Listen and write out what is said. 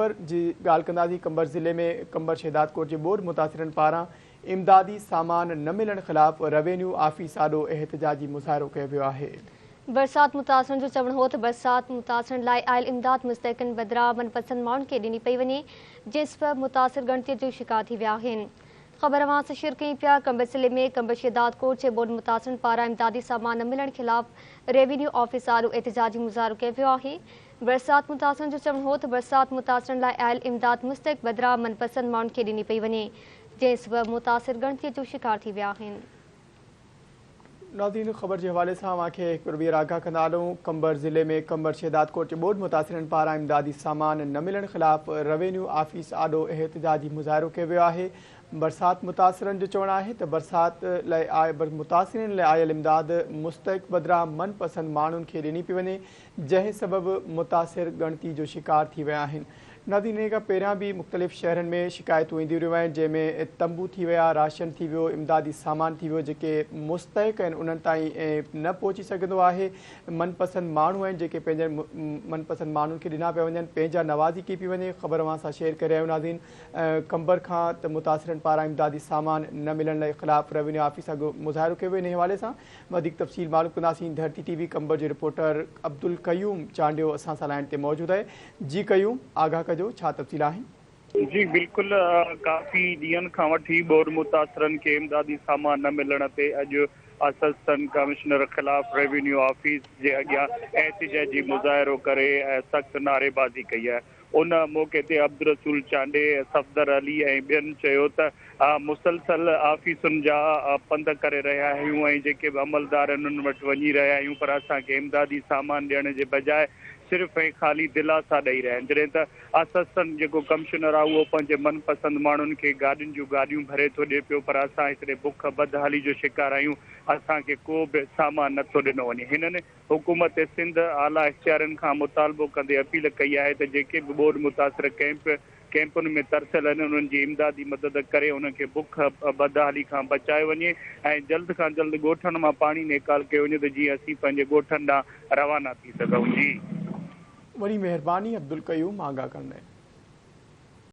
قمبر جي ڳالهه ڪنداسين. قمبر ضلعي ۾ قمبر شهدادڪوٽ جي ٻوڏ متاثرن پاران امدادي سامان نه ملڻ خلاف روينيو آفيس آڏو احتجاجي مظاهرو ڪيو ويو آهي. برسات متاثرن جو چوڻ هو ته برسات متاثرن لاء آيل امداد مستحقن بدران من پسند ماڻهن کي ڏني پئي وڃي، جنهن سبب متاثر ڳڻتي جو شڪار ٿي ويا آهن. خبر اوهان سان شيئر ڪيون پيا، قمبر ضلعي ۾ قمبر شهدادڪوٽ جي ٻوڏ متاثرن پاران امدادي سامان نه ملڻ خلاف روينيو آفيس آڏو احتجاجي مظاهرو ڪيو ويو آهي. برسات متاثرن جو چوڻ هو ته برسات متاثرن لاء آيل امداد مستحق بدران من پسند ماڻهن کي ڏني پئي وڃي، جنهن سبب متاثر ڳڻتي جو شڪار ٿي ويا آهن. ناظرين خبر جي حوالي سان اوهان کي هڪ ٻيهر آگاهه ڪندا هلون، قمبر ضلعي ۾ قمبر شهدادڪوٽ جي ٻوڏ متاثرن پاران امدادي سامان نه ملڻ خلاف روينيو آفيس آڏو احتجاجي مظاهرو ڪيو ويو آهي. برسات متاثرن جو چوڻ آهي ته برسات لاء متاثرين لاء آيل امداد مستحق بدران من پسند ماڻهن کي ڏني پئي وڃي، جنهن سبب متاثر ڳڻتي جو شڪار ٿي ويا آهن. ناظرين انهي کان پهريان به مختلف شهرن ۾ شڪايتون اينديون رهيون آهن، جنهن ۾ تنبو ٿي ويا، راشن ٿي ويو، امدادي سامان ٿي ويو، جيڪي مستحق آهن انهن تائين نه پهچي سگهندو آهي. من پسند ماڻهو آهن جيڪي پنهنجن من پسند ماڻهن کي ڏنا پيا وڃن، پنهنجا نوازي ڪئي پئي وڃي. خبر اوهان سان شيئر ڪري رهيا آهيون ناظرين قمبر کان ته متاثرن پاران امدادي سامان نه ملڻ لاء خلاف روينيو آفيس اڳ مظاهرو ڪيو ويو. انهي حوالي سان وڌيڪ تفصيل معلوم ڪنداسين. ڌرتي ٽي وي قمبر جو رپورٽر عبدالقيوم چانڊيو اسان سان لائين تي موجود آهي. جي قيوم آگاهه ڪجو ڇا تفصيل آهن؟ جي بلڪل ڪافي ڏينهن کان وٺي ٻوڏ متاثرن کي امدادي سامان نه ملڻ تي اڄ اسسٽنٽ ڪمشنر خلاف ريونيو آفيس جي اڳيان احتجاجي مظاهرو ڪري سخت نعريبازي ڪئي آهي. ان موقعي تي عبدالرسول چانڊيي، صفدر علي ۽ ٻين چيو ته مسلسل آفيسن جا پنڌ ڪري رهيا آهيون ۽ جيڪي به عملدار آهن انهن وٽ وڃي رهيا آهيون پر اسان کي امدادي سامان ڏيڻ جي بجاء صرف ۽ خالي دلاسا ڏئي رهيا آهن جڏهن ته اسسٽنٽ جيڪو ڪمشنر آهي اهو پنهنجي من پسند ماڻهن کي گاڏين جون گاڏيون ڀري ٿو ڏي پيو پر اسان هڪڙي بک بدحالي جو شڪار آهيون اسان کي ڪو به سامان نٿو ڏنو وڃي هنن حڪومت سنڌ اعليٰ اختيارين کان مطالبو ڪندي اپيل ڪئي آهي ته جيڪي به ٻوڏ متاثر ڪئمپ ڪئمپن ۾ ترسيل آهن انهن جي امدادي مدد ڪري انهن کي بک بدحالي کان بچايو وڃي ۽ جلد کان جلد ڳوٺن مان پاڻي نيڪال ڪيو وڃي ته جيئن اسين پنهنجي ڳوٺن ڏانهن روانا ٿي سگهون جي. وڏي مهرباني عبدالقيوم آگاهه ڪرڻ لاء.